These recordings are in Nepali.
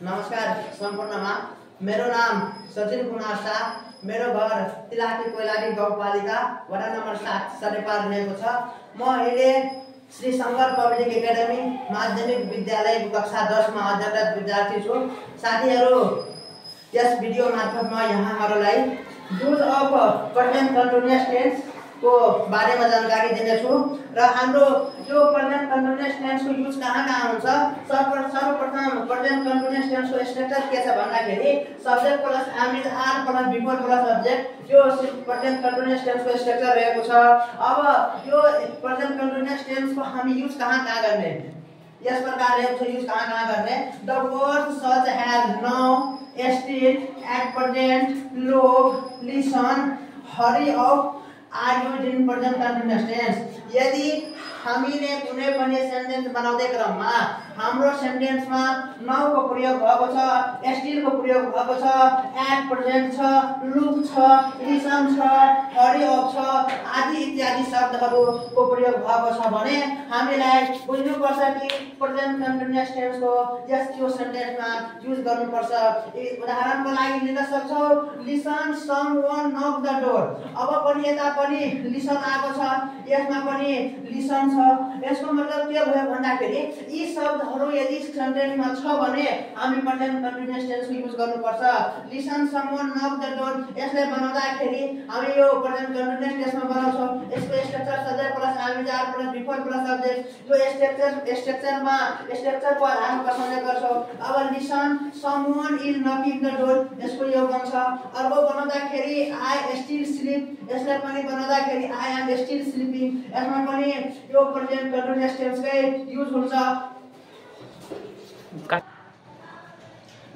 नमस्कार सम्पूर्णमा मेरो नाम सचिन कुमार शाह। मेरो घर तिलाठी कोइलाडी गाउँपालिका वडा नम्बर 7 सरेपार रहेको छ। म अहिले श्री शंकर पब्लिक एकाडेमी माध्यमिक विद्यालय कक्षा 10 मा अध्ययनरत विद्यार्थी छु। साथीहरु, यस भिडियो मार्फत म यहाँहरुलाई use of present continuous tense को बारेमा जानकारी दिनेछु र हाम्रो यो प्रेजेन्ट कन्टिन्युअस टेन्स को युज कहाँ हुन्छ। सर्वप्रथम प्रेजेन्ट कन्टिन्युअस टेन्स को स्ट्रक्चर के छ भन्दाखेरि subject plus article are plus before plus subject, यो प्रेजेन्ट कन्टिन्युअस टेन्स को स्ट्रक्चर रहेको छ। अब यो प्रेजेन्ट कन्टिन्युअस टेन्स को हामी युज कहाँ गर्ने, यस प्रकार रहेको छ। युज कहाँ गर्ने, the words such as now, still, at present, look, listen, hurry up are used in present continuous tense. यदि हामीले कुनै पनि सेन्टेन्स बनाउँदै क्रममा हाम्रो सेन्टेन्समा नाउ को प्रयोग भएको छ, स्टिल को प्रयोग भएको छ, एट प्रेजेन्ट छ, लुक छ, लिसन छ, हरी अफ छ आदि इत्यादि शब्दहरुको प्रयोग भएको छ भने हामीलाई बुझ्नुपर्छ कि प्रेजेन्ट कन्टिन्युअस टेन्स को यो सेन्टेन्समा युज गर्नुपर्छ। उदाहरणको लागि लिन सक्छौ, listen someone knock the door. अब पनि यता पनि लिसन आएको छ, यसमा पनि लिसन छ। यसको मतलब के भयो भन्दाखेरि यी शब्दहरु यदि सेन्टेन्समा छ भने हामी प्रेजेन्ट कन्टिन्युअस टेन्स को युज गर्नुपर्छ। Listen someone knock the door, यसले बनाउँदाखेरि हामी यो प्रेजेन्ट कन्टिन्युअस टेन्समा बनाउँछौं। यसको structure subject plus article plus before plus subject, यो स्ट्रक्चरको आधारमा बसाउने गर्छौं। अब listen someone is नकिङ the door, यसको यो बन्छ। अर्को बनाउँदाखेरि आई स्टिल स्लीप, यसले पनि बनाउँदाखेरि आई एम स्टिल स्लीपिङ, यसमा पनि यो प्रेजेन्ट कन्टिन्युअस टेन्स कै युज हुन्छ।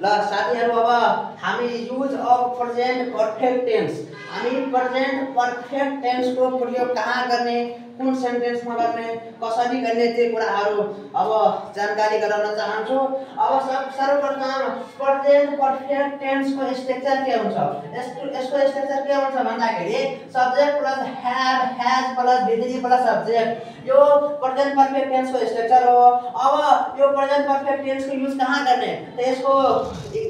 ल साथीहरु, अब हामी use of present perfect tense, हामी प्रेजेन्ट परफेक्ट टेन्स को प्रयोग कहाँ गर्ने, कुन सेन्टेन्समा गर्ने, कसरी गर्ने त्यो कुराहरु अब जानकारी गराउन चाहन्छु। अब सर्वप्रथम प्रेजेन्ट परफेक्ट टेन्स को स्ट्रक्चर के हुन्छ। यसको स्ट्रक्चर के हुन्छ भन्दाखेरि subject plus have, has plus VDG plus subject, यो प्रेजेन्ट परफेक्ट टेन्स को स्ट्रक्चर हो। अब यो प्रेजेन्ट परफेक्ट टेन्स को युज कहाँ गर्ने, त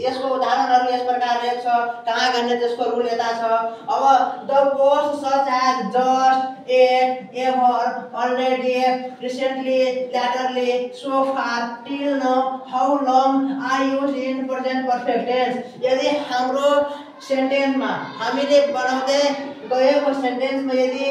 यसको उदाहरणहरु यस प्रकार रहेको छ। कहाँ गर्ने त्यसको रुल यता छ। अब the words such as just, at, ever, already, recently, latterly, so far, till now, how long are used in present perfect tense. यदि हाम्रो सेन्टेन्समा हामीले बनाउँदै गएको सेन्टेन्समा यदि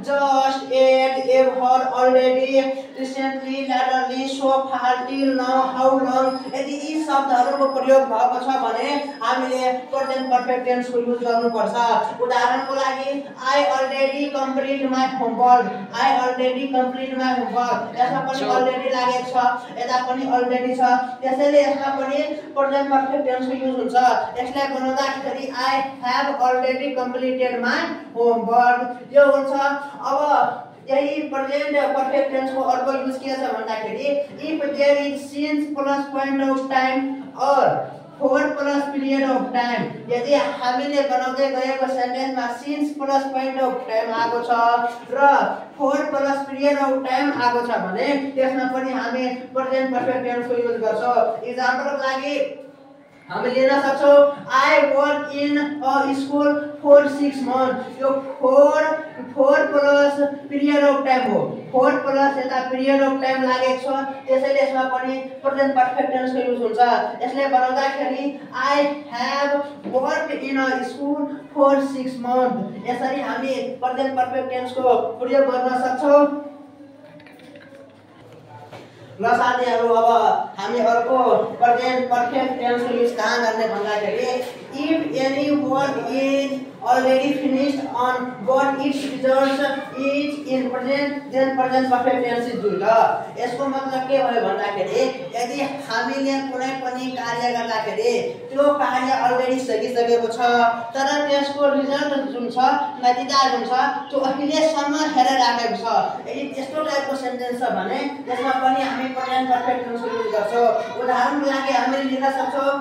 just, at, ever, already, recently, latterly, so far, till now, how long यदि यी शब्दहरुको प्रयोग भएको छ भने हामीले प्रेजेन्ट परफेक्ट टेन्स को युज गर्नुपर्छ। उदाहरणको लागि I already complete my homework, I already complete my homework, यसमा पनि अलरेडी लागेको छ, यता पनि अलरेडी छ। त्यसैले यसमा पनि प्रेजेन्ट परफेक्ट टेन्स को युज हुन्छ। यसलाई बनाउँदाखेरि I have already completed my homework, यो हुन्छ। अब यही प्रेजेन्ट परफेक्ट टेन्स को अर्को युज के छ भन्दाखेरि if there is since plus point of time or for plus period of time, यदि हामीले बनाउँदै गएको सेन्टेन्समा since plus point of time आएको छ र for plus period of time आएको छ भने त्यसमा पनि हामी प्रेजेन्ट परफेक्ट टेन्स को युज गर्छौं। एक्जाम्पलको लागि हामी लिन सक्छौं, I work in a school for 6 months, यो 4 प्लस पिरियड अफ टाइम हो। 4 प्लस यता पिरियड अफ टाइम लागेको छ, त्यसैले यसमा पनि प्रेजेन्ट परफेक्ट टेन्स को युज हुन्छ। यसले बनाउँदाखेरि I have worked in a school for 6 months, यसरी हामी प्रेजेन्ट परफेक्ट टेन्स को प्रयोग गर्न सक्छौं। ल साथीहरु, अब हामी अर्को प्रेजेन्ट परफेक्ट टेन्स को युज कहाँ गर्ने भन्दाखेरि if any work is already finished on but its result is in present, then present perfect tense is used। यसको मतलब के भयो भन्दाखेरि यदि हामीले कुनै पनि कार्य गर्दाखेरि त्यो कार्य अलरेडी सकिसकेको छ तर त्यसको रिजल्ट जुन छ, नतिजा जुन छ त्यो अहिलेसम्म हेरिराखेको छ, यदि त्यस्तो टाइपको सेन्टेन्स छ भने त्यसमा पनि हामी प्रेजेन्ट परफेक्ट टेन्स को युज गर्छौं। उदाहरणको लागि हामीले लिन सक्छौं,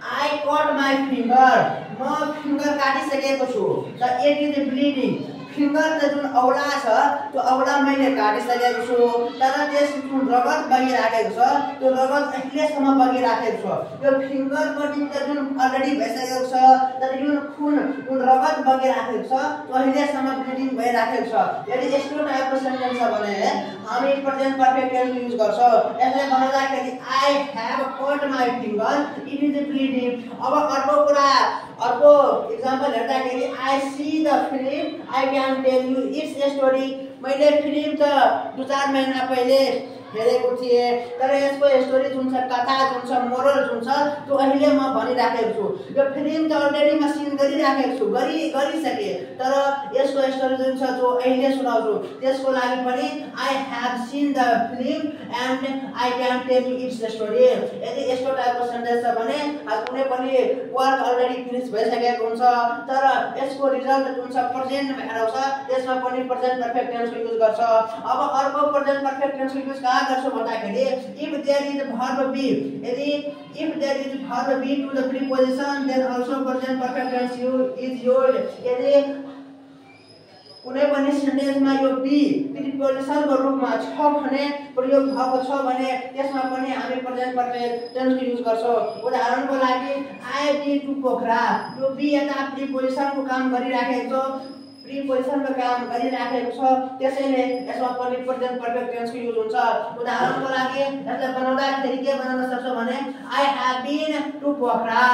I cut my finger, म फिंगर काटिसकेको छु, the it is bleeding, finger त जुन औला छ त्यो औला मैले काटिसकेको छु तर त्यस जुन रगत बगिराखेको छ त्यो रगत अहिलेसम्म बगिराखेको छ यो फिंगरपट्टि त जुन अलरेडी भइसकेको छ तर जुन खुन जुन रगत बगिराखेको छ त्यो अहिलेसम्म ब्लिडिङ भइराखेको छ यदि यस्तो टाइपको सेन्टेन्स छ भने हामी प्रेजेन्ट पर्फेक्ट टेन्स युज गर्छौँ यसले भन्दाखेरि I have cut my finger it is bleeding अब अर्को एक्जाम्पल हेर्दाखेरि I see the film I can tell you its story मैले फिल्म त 2-4 महिना पहिले हेरेको थिएँ तर यसको स्टोरी जुन छ कथा जुन छ मोरल जुन छ त्यो अहिले म भनिराखेको छु यो फिल्म त अलरेडी म सिन गरिराखेको छु गरिसके तर यसको स्टोरी जुन छ जो अहिले सुनाउँछु त्यसको लागि पनि I have seen the film and I can tell you its story यदि यस्तो टाइपको सेन्टेन्स छ भने कुनै पनि वर्क अलरेडी फिनिस भइसकेको हुन्छ तर यसको रिजल्ट जुन छ प्रेजेन्टमा आउँछ त्यसमा पनि प्रेजेन्ट पर्फेक्ट टेन्सको युज गर्छ अब अर्को प्रेजेन्ट पर्फेक्ट टेन्सको युज गर्छु भन्दाखेरि if there is verb be यदि if there is verb be to the preposition then also present perfect tense is used यदि कुनै पनि सेन्टेन्समा यो बी प्रिपोजिसनको रूपमा छ भने प्रयोग भएको छ भने त्यसमा पनि हामी प्रेजेन्ट पर्फेक्ट टेन्सको युज गर्छौँ उदाहरणको लागि आई बी टु पोखरा यो बी यता प्रिपोजिसनको काम गरिराखेको छ प्रिपोजिसनको काम गरिराखेको छ त्यसैले यसमा पनि प्रेजेन्ट पर्फेक्ट टेन्सको युज हुन्छ उदाहरणको लागि यसलाई बनाउँदाखेरि के बनाउन सक्छौँ भने I have been to Pokhara